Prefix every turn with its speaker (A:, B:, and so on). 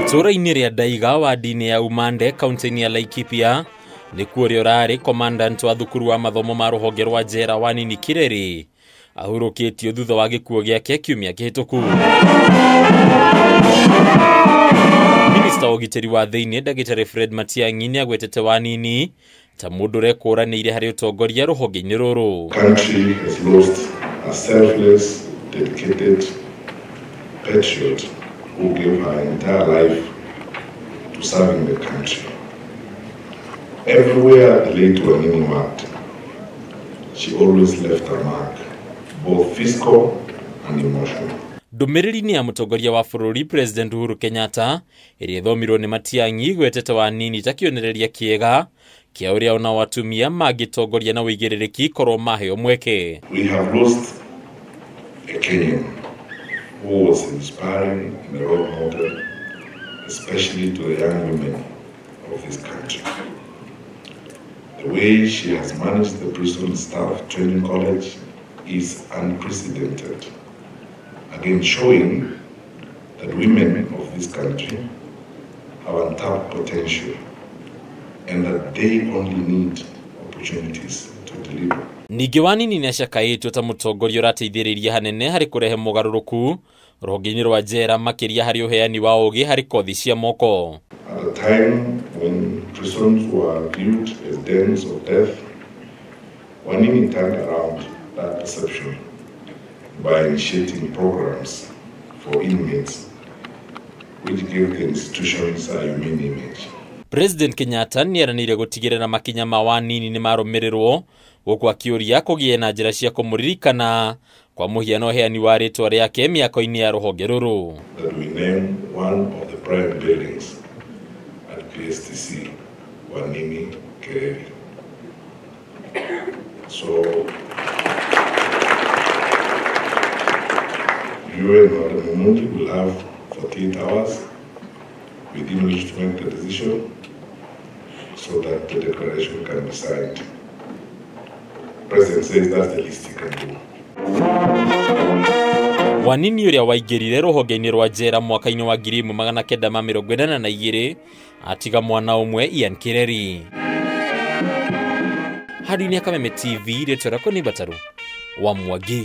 A: Itũũra-inĩ rĩa Ndaiga wadi-inĩ ya Umande kaunti-inĩ ya Laikipia nĩkuo ũrĩa ũrarĩ commandant wa thukuru wa mathomo ma rũhonge rwa njera Wanini Kireri ahurũkĩtio thutha wa gĩkuũ gĩake kiumia kĩhĩtũku. Minista wa ũgitĩri wa thĩinĩ Ndagĩtarĩ Fred Matiang'i nĩagwetete Wanini ta mũndũ ũrekũranĩire harĩ ũtongoria rũhonge-inĩ rũrũ.
B: Country has lost a selfless, dedicated patriot who gave her entire life to serving the country. Everywhere the late Wanini worked, she always left a mark, both physical and emotional.
A: Ndũmĩrĩri-inĩ ya mũtongoria wa bũrũri President Uhuru Kenyatta ĩrĩa ĩthomirwo nĩ Matiang'i gwetete Wanini ta kĩonereria kĩega kĩa ũrĩa ona atumia mangĩtongoria na ũigĩrĩrĩki korwo maheo mweke.
B: We have lost a Kenyan who was inspiring and a role model, especially to the young women of this country. The way she has managed the prison staff training college is unprecedented, again showing that women of this country have untapped potential and that they only need opportunities to deliver.
A: Ningĩ Wanini nĩacakaĩtwo ta mũtongoria ũrateithĩrĩria hanene harĩ kũrehe mogarũrũku rũhonge-inĩ rwa njera makĩria harĩ ũheani wa ũgĩ harĩ kothi cia moko.
B: At a time when prisons were viewed as dens of death, Wanini turned around that perception by initiating programs for inmates which gave the institutions a humane image.
A: President Kenyatta nĩeranĩire gũtigĩrĩra makinya ma Wanini nĩmarũmĩrĩrwo gũkũ akĩũria kũgĩe na njĩra cia kũmũririkana kwa mũhiano ũheani wa rĩtwa rĩake mĩako-inĩ ya rũhonge rũrũ.
B: That we name one of the prime buildings at PSTC Wanini Kereri. So you and Madam Mumundi will have 48 hours within which to make the decision so that the declaration can be signed. The President says that's the least he can do.
A: Wanini ũrĩa waingĩrire rũhonge-inĩ rwa njera mwaka-inĩ wa 1982 atiga mwana ũmwe Ian Kireri. Handũ-inĩ ya Kameme TV, rĩtwa rĩakwa nĩ Mbataru wa Mwangi.